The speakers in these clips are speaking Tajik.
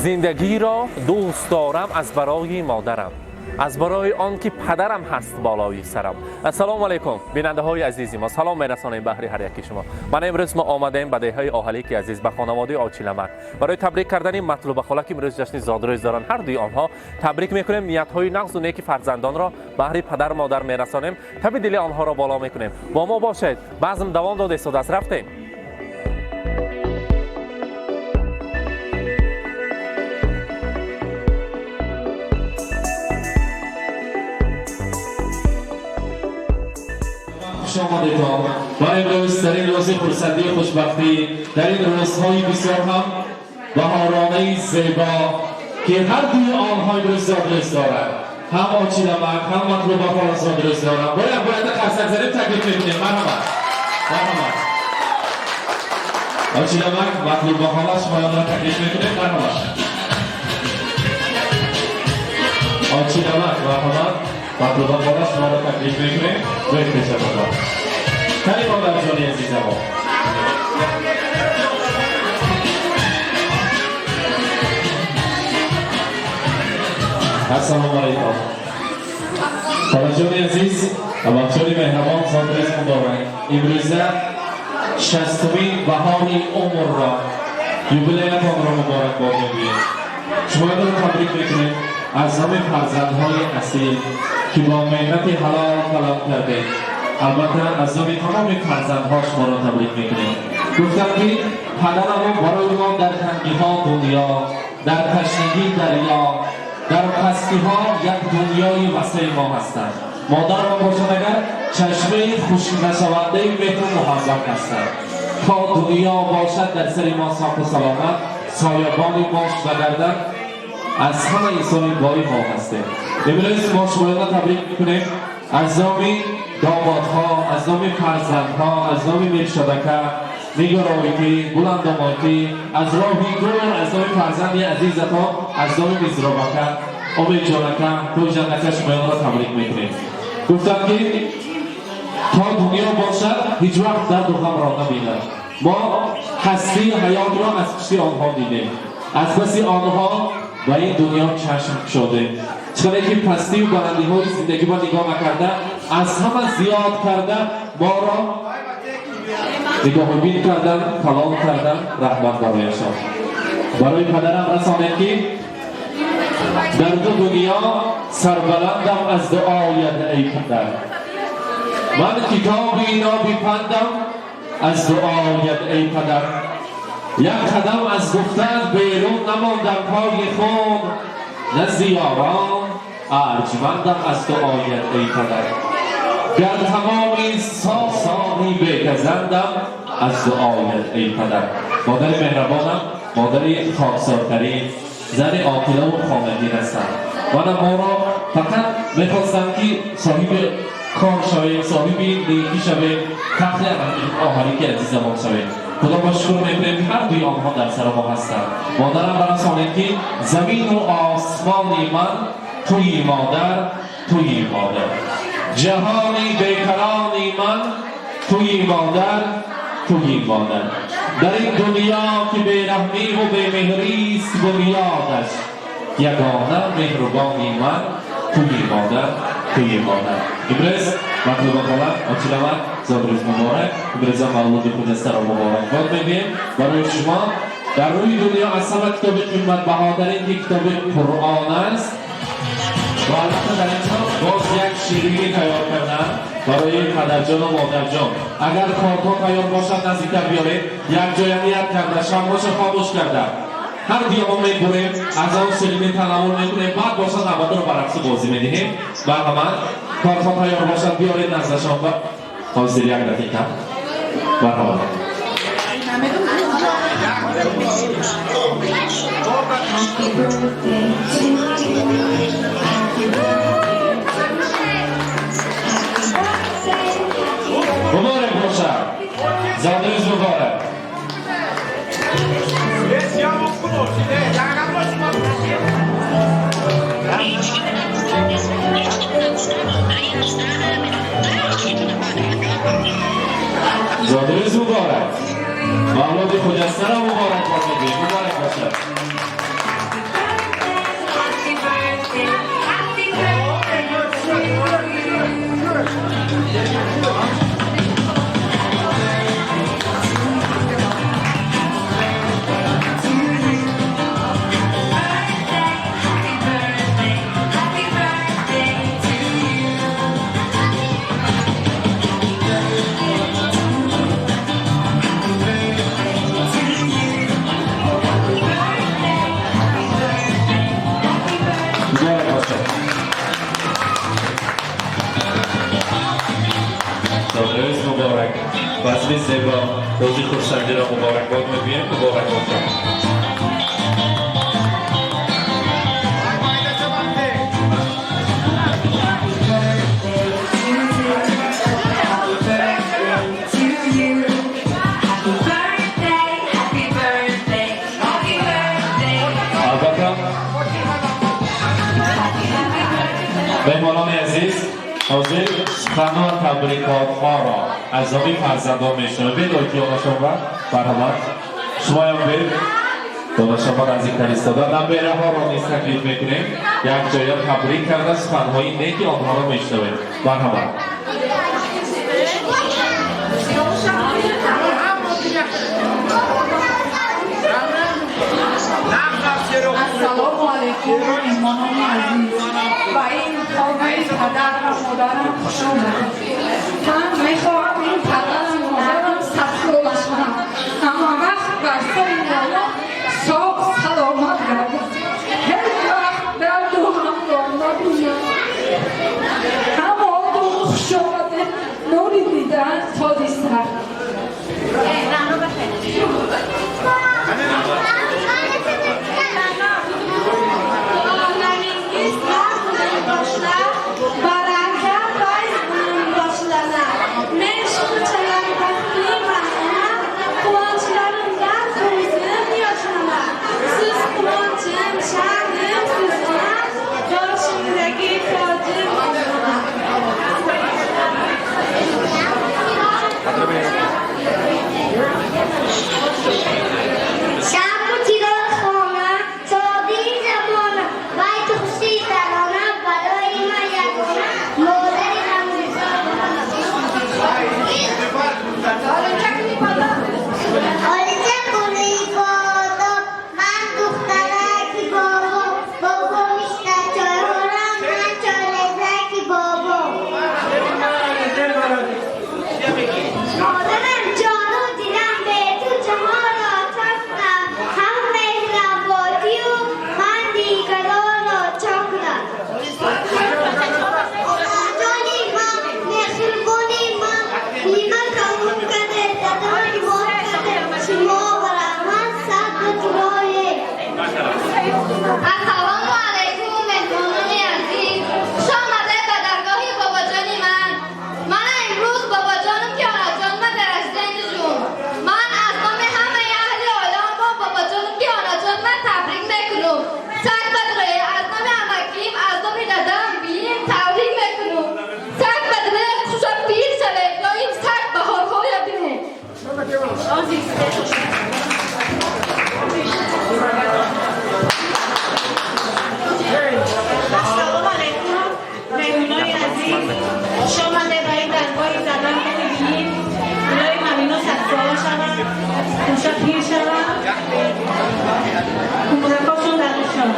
Зиндагиро дӯст дорам аз барои модарам, аз барои он ки падарам ҳаст болои сарам. Ассалому алайкум, бинандаҳои азизи мо, салом мерасонем баҳри ҳар яки шумо. Ман имрӯз мо омадаем ба деҳаи Оҳалики азиз, ба хонаводаи Очиламак, барои табрик кардани Матлуба хола, ки имрӯз ҷашни зодрӯз доранд. Ҳар дуи онҳо табрик мекунем, ниятҳои нағзу неки фарзандонро баҳри падару модар мерасонем, таби дили онҳоро боло мекунем. Бо мо бошед, базм давом дода истодааст. Рафтем. Хуш омадедон ва имрӯз дар ин рӯзи хурсандию хушбахтӣ, дар ин рӯзҳои бисёр ҳам баҳоронаи зебо, ки ҳар дуи онҳо имрӯз зодрӯз доранд, ҳам Очиламак, ҳам Матлуба хола зодрӯз доранд. Бояд бояд қарсак занем, таклиф мекунем. Марҳамат, марҳамат, Очиламак, Матлуба хола, шумоёнро таклиф мекунем. Марҳамат, Очиламак, марҳамат, Матлуба хола, шуморо таклиф мекунем. Рӯи пешатон кани, модарҷони азизамо. Ассалому алайкум, холаҷони азиз, абаҷони меҳрабон, зодрӯз муборак! Имрӯза 60-умин баҳори умрро, юбилеятонро муборакбод мегӯем. Шуморо табрик мекунем аз номи фарзандҳои асил, ки бо меҳнати ҳалол калон кардем. Албатта, аз номи тамоми фарзандҳо шуморо табрик мекунем. Гуфтам, ки падарамон барои мо дар тангиҳо дунё, дар ташнагӣ дарё, дар пастиҳо як дунёи васеи мо ҳастанд. Модарамон бошад, агар чашмаи хушкнашавандаи меҳру муҳаббат ҳастанд. То дунё бошад, дар сари мо соҳу саломат соябони мо шуда гардад, аз ҳама инсони бои мо ҳастем. Имрӯз мо шумоёнро табрик мекунем аз номи домодҳо, аз номи фарзандҳо, аз номи Миршодака, Нигоровикӣ, Буландомокӣ, аз роҳи дур, аз номи фарзанди азизатон, аз номи Мизробака, Умедҷонака, Тӯйҷанака шумоёнро табрик мекунем. Гуфтам, ки то дунё бошад, ҳеҷ вақт дарду ғамро набинад. Мо ҳастии ҳаётро аз пушти онҳо дидем, аз паси онҳо ба ин дунё чашм кушодем. Чӣ ки пастию баландиҳои зиндагиро нигоҳ накарда, аз ҳама зиёд карда моро нигоҳубин кардан, калон кардан, раҳмат барояшон. Барои падарам расонед, ки дар ду дунё сарбаландам аз дуоят, эй падар. Ман китоби ноби пандам аз дуоят, эй падар. Як қадам аз гуфтан берун намондам, пои хун назди ёрон арҷмандам аз дуоят, эй падар. Гар тамоми сони бегазандам аз дуоят, эй падар. Модари меҳрабонам, модари хоксортарин, зани оқилаву хонагир ҳастанд. Манам моро фақат мехостам, ки соҳиби кор шавем, соҳиби некӣ шавем, фахри Оҳарики азизамон шавем. Худо ба шукр мекунем, ки ҳар дуи онҳо дар сари мо ҳастанд. Модарам барасонед, ки замину осмони ман туи модар, туи модар, ҷаҳони бекарони ман туи модар, туи модар. Дар ин дунё, ки бераҳмиву бемеҳрист бунёдаш, ягона меҳрубони ман туи модар, туи модар. Имрӯз, Матлуба хола, Очиламак, зодрӯз муборак! Имрӯза мавлуди хуҷастаро муборакбод мегӯем барои шумо. Дар рӯи дунё аз ҳама китоби қиматбаҳотарин, ки китоби Қуръон аст. Ва албатта, дар инҷо боз як ширинӣ тайёр кардам барои падарҷону модарҷон. Агар кортҳо тайёр бошад, наздиктар биёред. Якҷоя ният карда, шамъоша хомӯш карда, ҳар дуя мо мебурем, аз он ширинӣ танаввул мекунем, баъд бошад, навбатро ба рақсу бозӣ медиҳем. Марҳамат, кортҳо тайёр бошад, биёред наздашон. Ба ҳозир, як дақиқа, марҳамат. Happy birthday to you. Happy birthday to you. Happy birthday. Муборак бошад, зодрӯз муборак! Зодрӯз муборак! Мавлуди хуҷастаро муборак бод мегӯем. Муборак бошад. Хурсандиро муборакбод мегӯем. Муборак бошад. Happy birthday to you. Happy birthday, happy birthday, happy birthday. Албатта, меҳмонони азиз, ҳозир сухану ва табрикотҳоро аз ҷониби фарзандон мешунавем. Бедоитиёнашон ва марҳамат, шумоям бед, донашонба наздиктар истода, набераҳоро низ таклиф мекунем, якҷоя табрик карда, суханҳои неки онҳоро мешунавем. Марҳамат. Ассалому алайкум, меҳмонони азиз, ба ин хонаи падар ва модарам хуш омадед. Ман мехоҳам ин падарам, модарам садсола шаванд, ҳама вақт бар сари боло соғ саломат гардад, ҳеҷ вақт дарду ғамро набинам. Ҳамаотон хуш омадед, нури дидаан тоҷи сар. Duolaringiz baxt bilan boshlar, baraka, fayz bilan boshlanar. Men shunchalar baxtliman, ona, quvonchlarimdan ko'zim yoshlanar. Siz quvonchim, sha'nim siz, ona, boshimdagi tojim, ona. Шамъу чироғ хона, шодии замона, байти хушии тарона, барои ман ягона, модари ғамгусор. Олиҷа гули бодом, ман духтараки бобо, бобо мишта чойхӯрам, ман чойрезаки бобо. Модарам ҷону дилам, бе ту ҷаҳонро чакунам, ҳам меҳрабодию ман дигаронро чакунам. Ҷони ман, меҳрубони ман, нима калон карде, дадои мо карде, шумо ба раҳмат сад батурое. Ассалому алайкум, меҳмонони азиз, хуш омадед ба даргоҳи бобоҷони ман. Мана имрӯз бобоҷонум ки онаҷонма день рождения ҷун. Ман аз номи ҳамаи аҳли оилаам бо бобоҷонум ки онаҷонма табрик мекунум. Саг бадрое, аз номи амаким, аз номи дадам биим табрик мекунум. Саг бадрое, хуша пир шавед, доим саг баҳорҳоя бинед. Ассалому алайкум, меҳмонои азиз, хуш омадед ба ин даргоҳи занон ки мебинем. Илоҳи мамино садсола шаванд, хуша пир шаванд, умракошон дарошон.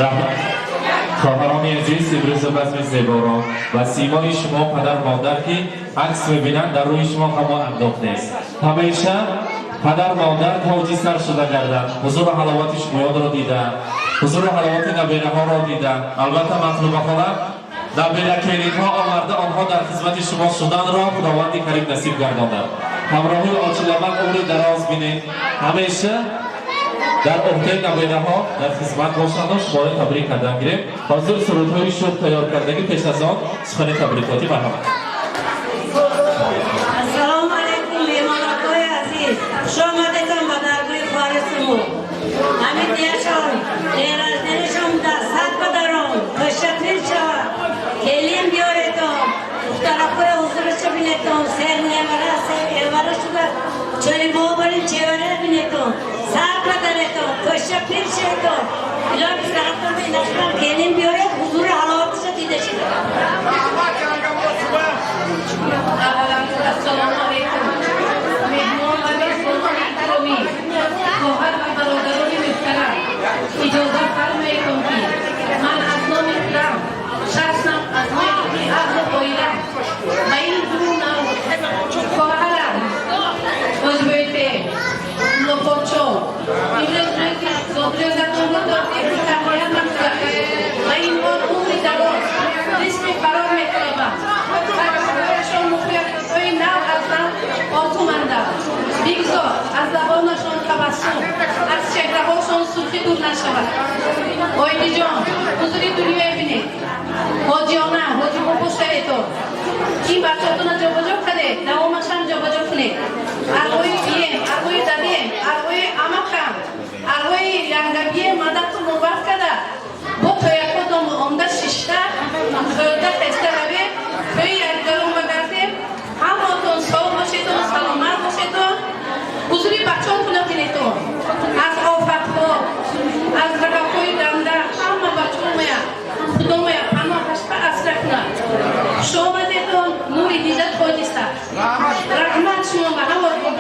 Раҳмат. Хоҳарони азиз, имрӯза базми зеборо ва симои шумо, падар, модар ки акс мебинанд, дар рӯи шумо ҳамон андоқ нест. Ҳамеша падар, модар тоҷи сар шуда гарданд, ҳузуру ҳаловати шумоёнро дида, ҳузуру ҳаловати набераҳоро дида. Албатта, Матлуба хола, набера келинҳо оварда, онҳо дар хизмати шумо шуданро Худованди Карим насиб гардонад. Ҳамроҳи очиламак умри дароз бинед, ҳамеша дар уҳдаи набераҳо дар хизмат бошанду шуморо табрик кардан гирем. Ҳозир сурудҳои шӯх тайёр кардагӣ, пеш аз он сухани табрикотӣ, марҳамат. Ассалому алайкум, меҳмонакҳои азиз, хуш омадетон ба даргоҳи хоҳари Суму. Ҳамин дияшон день рождения шон дар сад падарон хуша пир шавад, келин биёретон, духтаракҳои ҳузурашо бинетон, сер невара, сер эвара шуда, чоли мо барин чевара бинетон, сар падаретон, хуша пир шаведон. Илоҳи писаратон бинашкан келин биёред, ҳузури ҳаловаташа дида шавед. Аввалан, ассалому алайкум, меҳмон ва мезбонони икромӣ, хоҳар ва бародарони муҳтарам. Иҷоза фармоедон, ки ман аз номи худам шахсан, аз номи аҳлу оилам ба ин ду хоҳарам озбӯйте лопочо имрӯз рӯзи зодрӯзатонро таҳният намуда, ба ин бор умри дароз, ризқи фарох. Чеҳраҳошон сурхӣ дур нашавад. Оиниҷон, ҳузури дунёе бинед. Ҳоҷиёна, ҳоҷи бобо шавето. Ин бачаҳотона ҷобаҷо кардед, давомашам ҷобаҷо кунед. Арвои бием, арвои дадем, арвои амакам, арвои янгабием мадату мубарак када. Бо тоякодом омда шишта, хӯрда хеста равем, тӯи якгарон багардем. Ҳамаотон сов бошедон, саломат бошедон. Ҳузури бачаҳотона бинедон. Аз офатҳо, аз рақабҳои ганда ҳама бачаҳомая Худомая паноҳашба асра кунад. Хуш омадедон, нури дида тоҷи сар. Раҳмат шумо ба ҳаматон.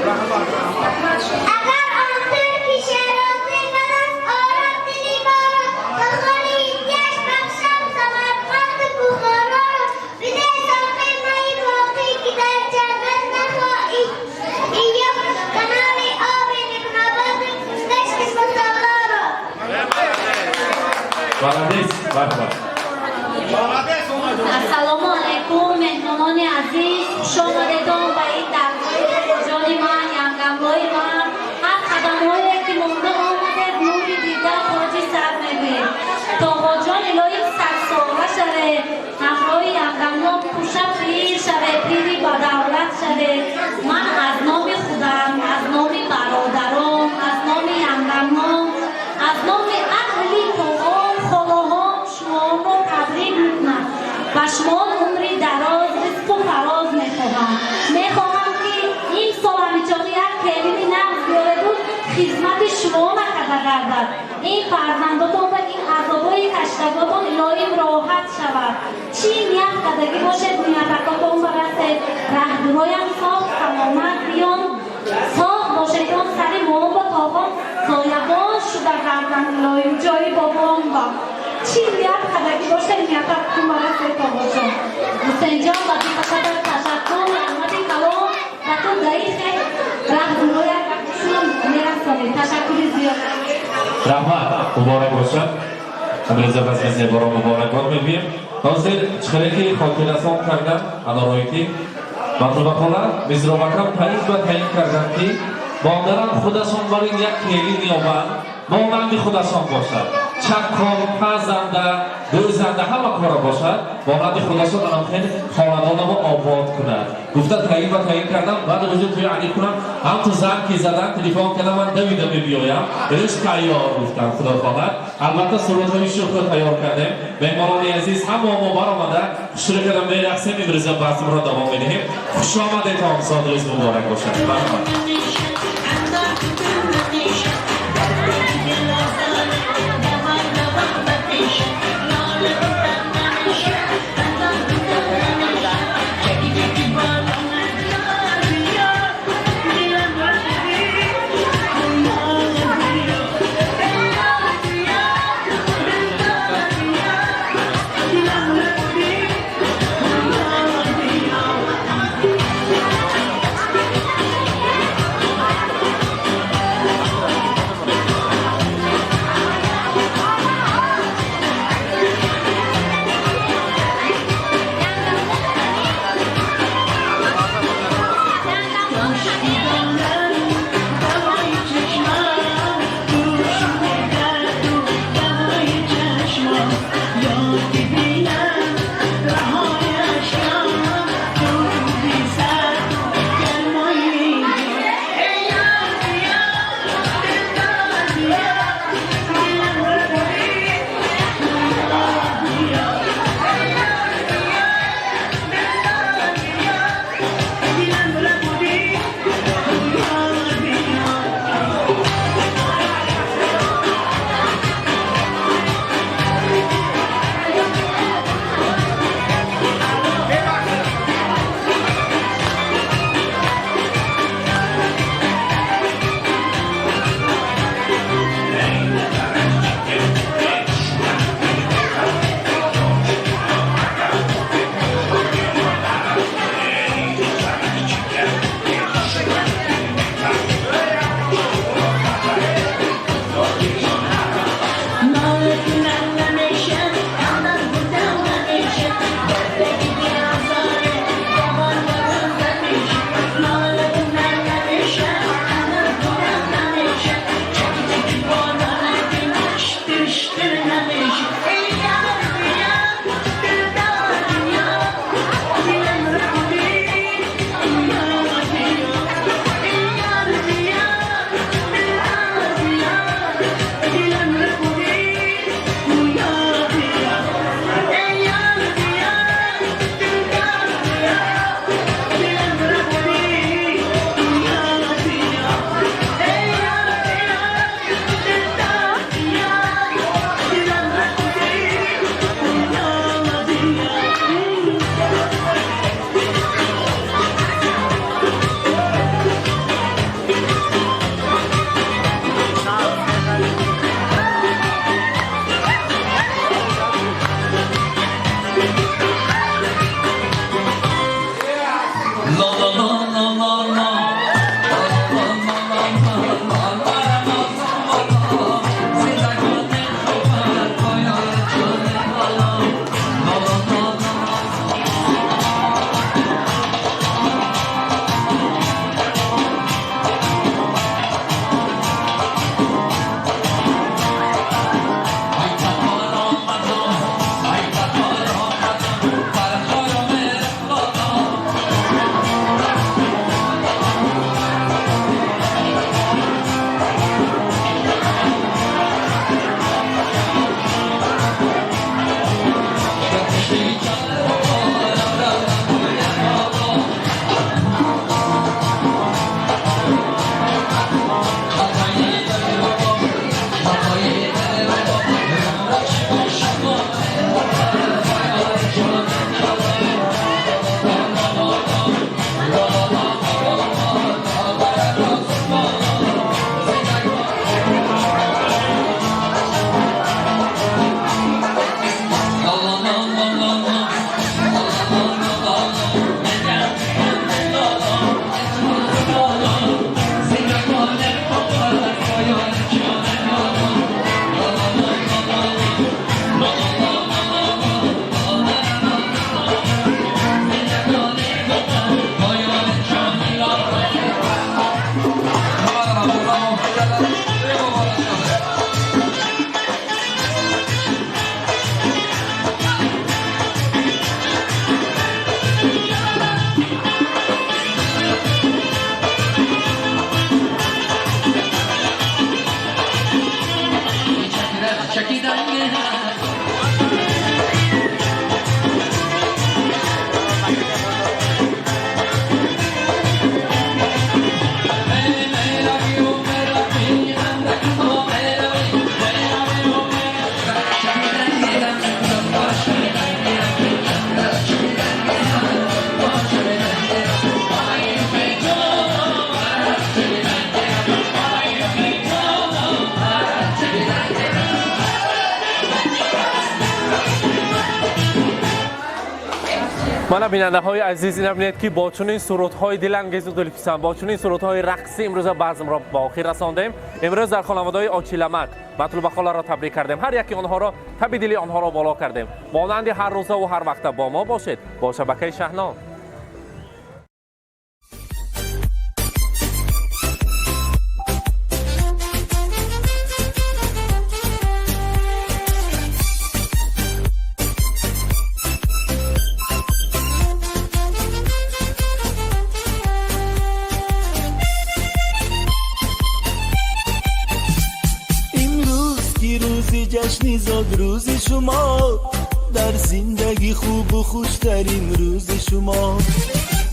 Раҳмат шумо. Агар он турки шерозӣ ба даст орад дили моро, ба хориҷиаш бахшам Самарқанду Бухороро. Биде соқӣ майи боқӣ, ки дар ҷаннат нахоҳӣ ёфт канори оби Нигнободу дашти Мусаллоро. Молодец, марҳабат. Ассалому алайкум, меҳмонони азиз, хуш омадедон ба ин даргоҳи бобоҷони ман, янгамлои ман. Ҳар қадамҳое ки монда омадед, нури дида, тоҷи сар мегӯед. Тоғоҷон, илоҳи садсола шавед, ҳамроҳи янгамло пуша пир шавед, пири бадавлат шавед. Ман аз номи худам, аз номи бародарон, аз номи янгамлон, аз номи аҳли тоғон, холаҳом шуморо табрик мекунам. Ба шумо умри дароз, ризқу фароз мехоҳам. Мехоҳам, ки ин сол ҳамичоқи як келини нағз биёреду хизмати шумо накарда гардад. Ин фарзандотон ва ин азобҳои каштаготон илоҳим роҳат шавад. Чӣ ният кардагӣ бошед, ниятакотон барасед. Раҳдуроям соғ саломат биён, соғ бошедон, сари мо ба тоғон соябон шуда гардан, илоҳим ҷои бобон ба. Чӣ ният кардагӣ бошед, ниятатон барасед, тоғоҷон. Ҳусейнҷон, ба ту ташаккур, раҳмати калон, ба ту даихе раҳдуроя чун мерасонед. Ташаккури зиёд. Раҳмат, муборак бошад. Амриза базми зеборо муборакбод мегӯем. Ҳозир чихеле ки хотиррасон кардам, анорои ки Мағруба хола мизробакам таъин ба таъин кардам, ки модарам худашон барои як келин ёбанд, монанди худашон бошад, чаккон, пазанда, дӯзанда, ҳама кора бошад, монанди худашон, анам хеле хонадонамо обод кунад гуфта таъин ба таъин кардам. Баъд рӯзи тӯи ани кунам, ҳам ту занг ки задан, телефон кардам, ман давида мебиёям, рӯз тайёр гуфтам. Худо хоҳад, албатта, сурудҳои шӯхро тайёр кардем. Меҳмонони азиз, ҳама мо баромада хушрӯ кардам, мерақсем. Имрӯза базмро давом медиҳем. Хуш омадетон, зодрӯз муборак бошад, марҳамат. Мана, бинандаҳои азиз, ина бинед, ки бо чунин сурудҳои дилангезу дилписанд, бо чунин сурудҳои рақсӣ имрӯза базмро ба охир расондем. Имрӯз дар хонаводаи Очиламак Матлуба холаро табрик кардем, ҳар яки онҳоро, таби дили онҳоро боло кардем. Монанди ҳар рӯзаву ҳар вақта бо мо бошед, бо шабакаи Шаҳно. Ҷашни зодрӯзи шумо, дар зиндагӣ хубу хуштарин рӯзи шумо.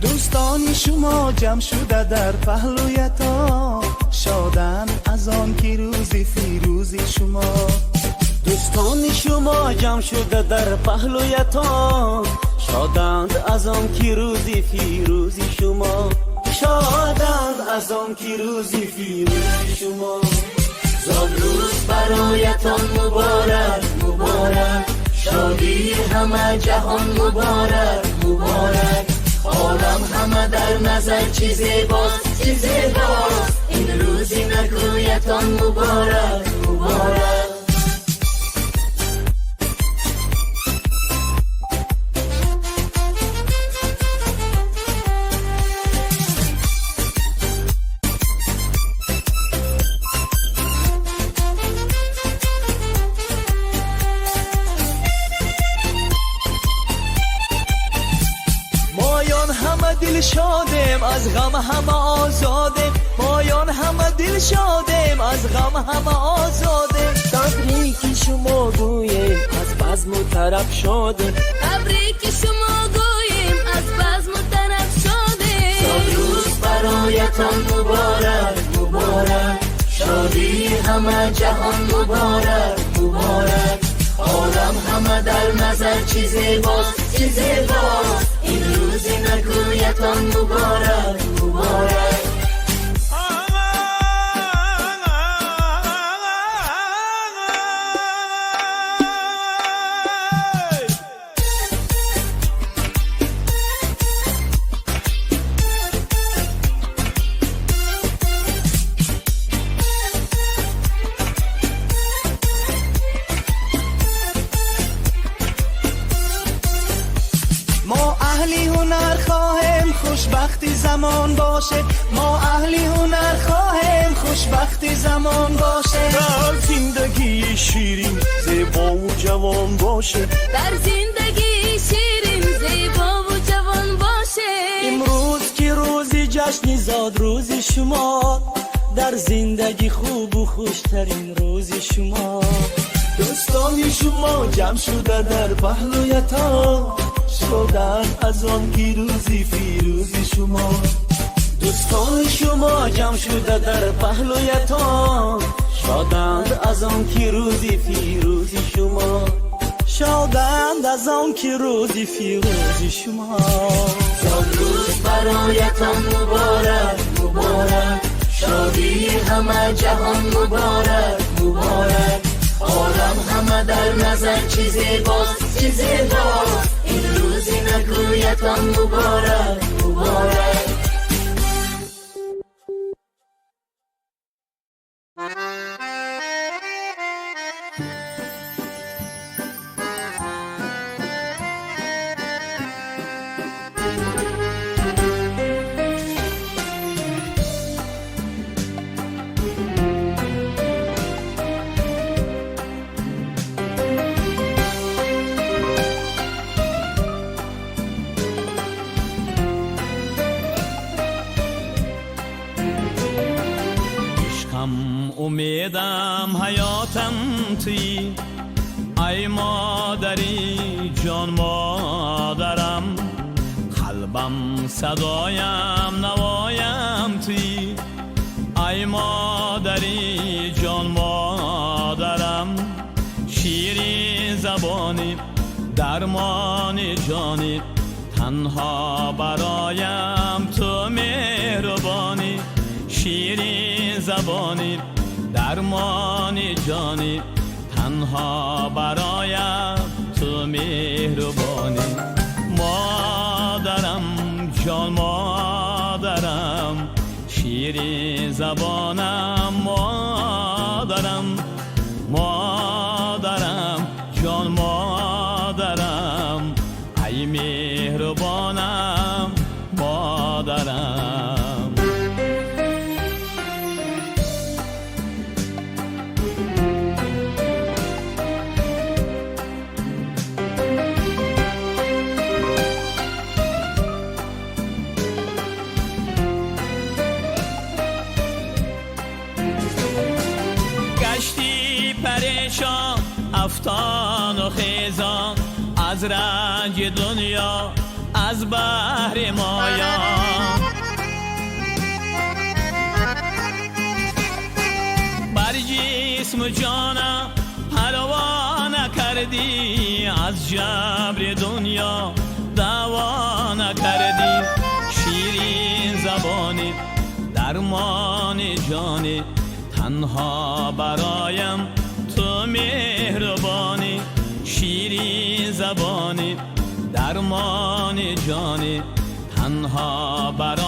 Дӯстони шумо ҷамъ шуда дар паҳлӯятон шоданд аз он ки рӯзи фирӯзи шумо. Дӯстони шумо ҷамъ шуда дар паҳлӯятон шоданд аз он ки рӯзи фирӯзи шумо, шоданд аз он ки рӯзи фирӯзи шумо. Зодрӯз бароятон муборак, муборак, шодии ҳама ҷаҳон муборак, муборак. Олам ҳама дар назар чӣ зебост, чӣ зебост, ин рӯзи накӯятон муборак, муборак. Дилшодем, аз ғам ҳама озодем, моён ҳама дилшодем, аз ғам ҳама озодем. Табрики шумо гӯем, аз базму тараб шодем. Табрики шумо гӯем, аз базму тараб шодем. Зодрӯз бароятон муборак, муборак, шодии ҳама ҷаҳон муборак, муборак. Олам ҳама дар назар чӣ зебост, чӣ зебост, ин рӯзи накӯятон муборак, муборак. Хушбахти замон бошед, мо аҳли ҳунар хоҳем, хушбахти замон бошед. Дар зиндагии ширин, зебову ҷавон бошед. Дар зиндагии ширин, зебову ҷавон бошед. Имрӯз ки рӯзи ҷашни зодрӯзи шумо, дар зиндагӣ хубу хуштарин рӯзи шумо. Дӯстони шумо ҷамъ шуда дар паҳлӯятон шоданд аз он ки рӯзи фирӯзи шумо. Дӯстони шумо ҷамъ шуда дар паҳлӯятон шоданд аз он ки рӯзи фирӯзи шумо, шоданд аз он ки рӯзи фирӯзи шумо. Зодрӯз бароятон муборак, муборак, шодии ҳама ҷаҳон муборак, муборак. Олам ҳама дар назар чӣ зебост, чӣ зебост, ин рӯзи накӯятон муборак, муборак. Умедам, ҳаётам туӣ, ай модари ҷон, модарам, қалбам, садоям, навоям туӣ, ай модари ҷон, модарам, ширин забонӣ, дармони ҷонӣ, танҳо бароям ту меҳрубонӣ, ширин забонӣ, дармони ҷонӣ, танҳо бароям ту меҳрубонӣ. Модарам. ҷон модарам, ширин забонам модарам, модарам, ҷон модарам, ай меҳрубонам модарам. Гашти парешон, афтону хезон, аз ранҷи дунё, аз баҳри моён. Бар ҷисму ҷонам парво накардӣ, аз ҷабри дунё даъво накардӣ. Ширин забонӣ, дармони ҷонӣ, танҳо бароям ту меҳрубонӣ. Ширин забонӣ, дармони ҷонӣ, танҳо бароям.